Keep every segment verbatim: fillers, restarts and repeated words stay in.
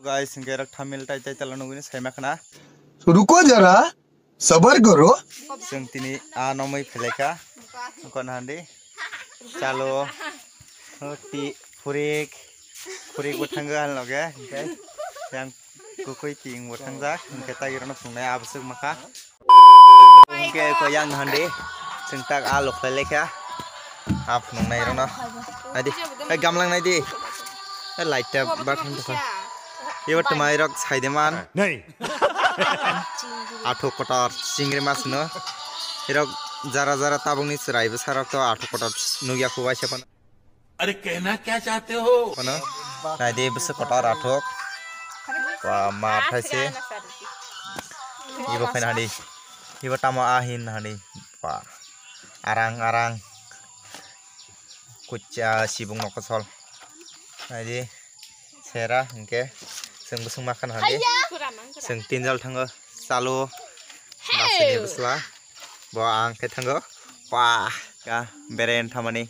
Guys, hingke rok thamil tai tai tala nugwi sai ma khna. Ruko jara, sabar karo. Chwng tini a nomwi phelaikha. Kon handi. Chalo. Ti phurik. Phurik bo thangwi hal loge. Hingke yang kukui ting bo thangjak. Hingke tai rano phungnai aboswk makha. Hingke ko yang handi. Chwng tak a lok phelaikha. A phunuknai rokno. Naidi. Hai gamlang naidi. Hai light ta bar thang tokha. Ibo twmai rok saide man. Nei. Athuk kotor chingri mas no. Irok jara jara tabukni chwrai bwsarok to athuk kotor nukya khu waisa phano. अरे कहना क्या चाहते हो? Phano. Naidi bwswk kotor athuk. Wa ma thaise. Ibo khaina hadi. Ibo tamo a hin hadi. Wa. Arang arang. Kucha sibung no kosol. Naidi. Sera hingke chwng bwswng ma khana hadi. Chwng tinjal thango chalo. Basini bwsla. Bo ang khe thango. Wah, ka beren thamani.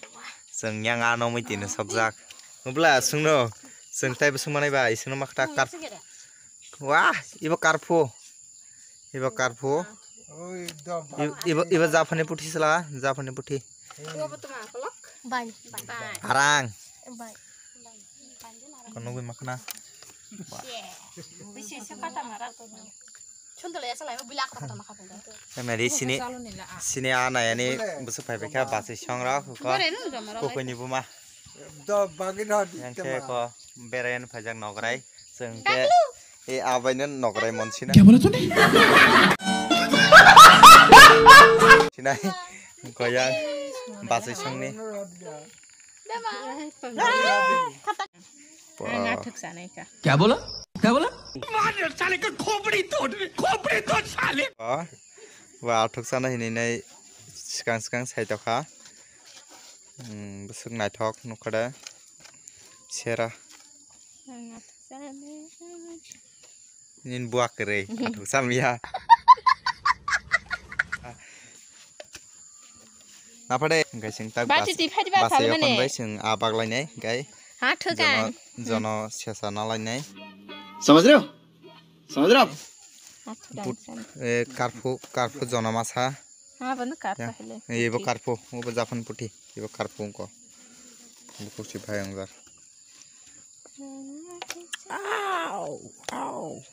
Chwng yang ano mui tini sokjak. Ubla chwngno. Chwng tai bwswng manai ba isingno ma khata kar. Wah, ibo karphu. Ibo karphu. Oi, dom. I-, ibo, ibo japhani puthi sala, japhani puthi. Bai. Arang. Bai. Kono gwi makhna. Bisi se kata mara. Chundale ya salai bilak kata makha. Emeri sini, sini ana yani busu phai phai kha basi songra ko. Kokoi ni buma. Do bagi no di. Yang ke ko beren phajak nograi. Chwng ke e abai no nograi mon sina. Kya bola tune? Sinai. Koyang basi songni. Ang athuk sanai kha. क्या बोला? क्या बोला? मार साले का खोपड़ी तोड़, खोपड़ी तोड़ साले। Wa athuk sana hinwi nai swkang swkang sai tokha. Hmm, bwswk naithok nukha de. Sera. Ang athuk sanai. Nini buak kwrwi, athuk samya. Naphade, hingke chwng tak bati bas-, ti phadi ba basi phalmani. Yakon bai chwng a baklainai, hingke ha, thwkang. Jono, jono sesa nalainai. Samajh rahe ho? Samajh rahe ho? Athuk but, sang. Eh, karphu, karphu jono masa. Ha, bono karphu hile. Eh, ibo karphu, ibo japan puthi, ibo karphu wngko. Ibo kusi bhai wngjar. Au, au.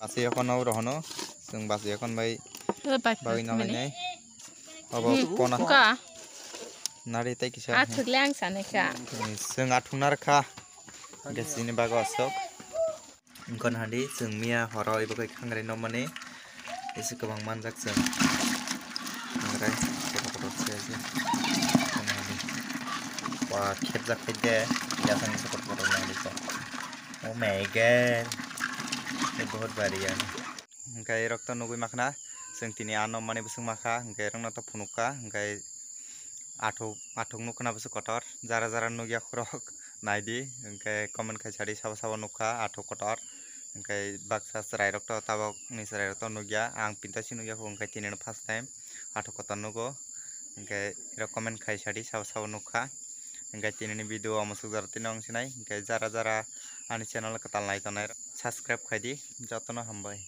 Basi yakon no rohono, chwng basi yakon bai bagwi nalainai. Obo kona. Ka. Nari tai kisa. Athuk le ang sanai kha. Chwng athuk narwkha. Hingke chini bago aswk. Wngkha hadi chwng miya horo ibo khe khangrai nokmani isi kwbang manjak chwng. Khangrai kotor kotor se se. Wa khepjak khe de yasani se kotor kotor nang rijak. Oh my God. Ye bahut bari yani. Hingke rok to nugui makhna chwng tini a nokmani bwswk makha hingke rokno to phunukha hingke. Athuk, athuk nukha na bwswk kotor. Jara jara nukya khorok naidi. Hwnkhe comment khai sadi sabo sabo nukha athuk kotor. Hwnkhe baksa chwrairok to tabokni chwrairok to nukya. Ang pinta si nukya kho hwnkhe tinino first time athuk kotor nugo. Hwnkhe iro comment khai sadi sabo sabo nukha. Hwnkhe tinini video o mwswk jora tino wng sinai. Hwnkhe jara jara ani channel kwtal nai tongnai subscribe khaidi. Jotono hambai.